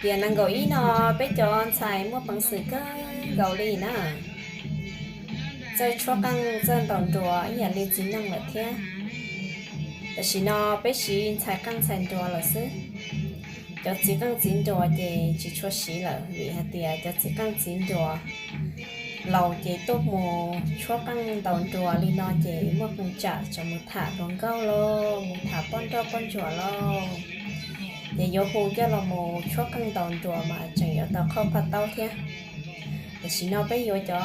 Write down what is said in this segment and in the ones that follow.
Tiam nees nkaum ib no peb cov ntxhais muaj peev xwm kawg nkaus li na. Txawj tshuab qeej txawj ntaus nruas ib yam li txiv neej lawm thiab. Tam sim no peb siv ntxhais qeej ntxhais nruas lawm xwb. Cov txiv qeej txiv nruas ces tsis tshua siv lawm vim hais tias cov txiv qeej txiv nruas laus ces tuaj mus tshuab qeej ntaus nruas li no ces muaj qee tsam tseem mus tham hluas nkauj lauj, mus tham poj nrauj poj ntsuam lauj. Ces yuav hu coj los mus tshuab qeej ntaus nruas mas tseem yuav tau qhauj paj taub thiab. Tam sim no peb yuav cov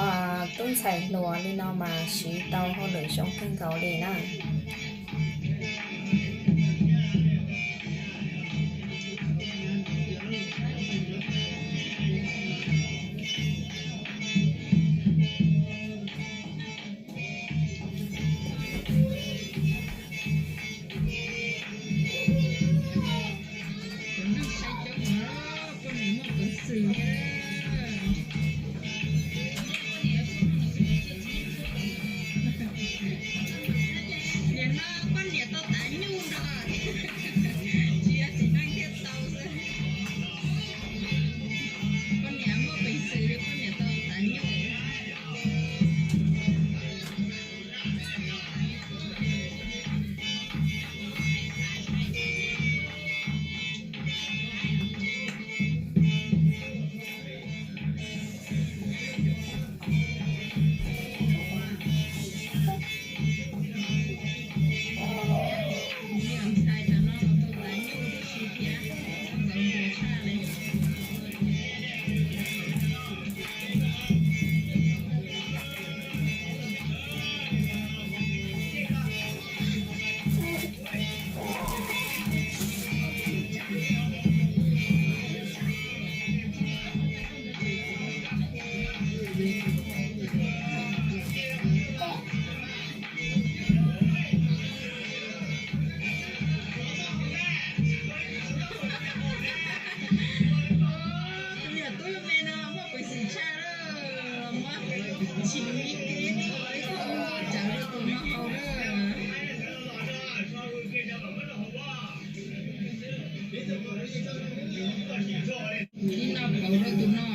tub ntxhais hluas li no mas siv tau hauj lwm zoo kawg nkaus li na. Nim no poj niam tau tav nyuj nrog, tsis yog txiv neej thiaj tau xwb. Poj niam muaj peev xwm li poj niam tau tav nyuj. Tus yawm tub me no muaj peev xwm tshaj lawm, muab chim me kev tuaj ib tug muab cawv rau tus no haus lawm. Ib no pauv rau tus no.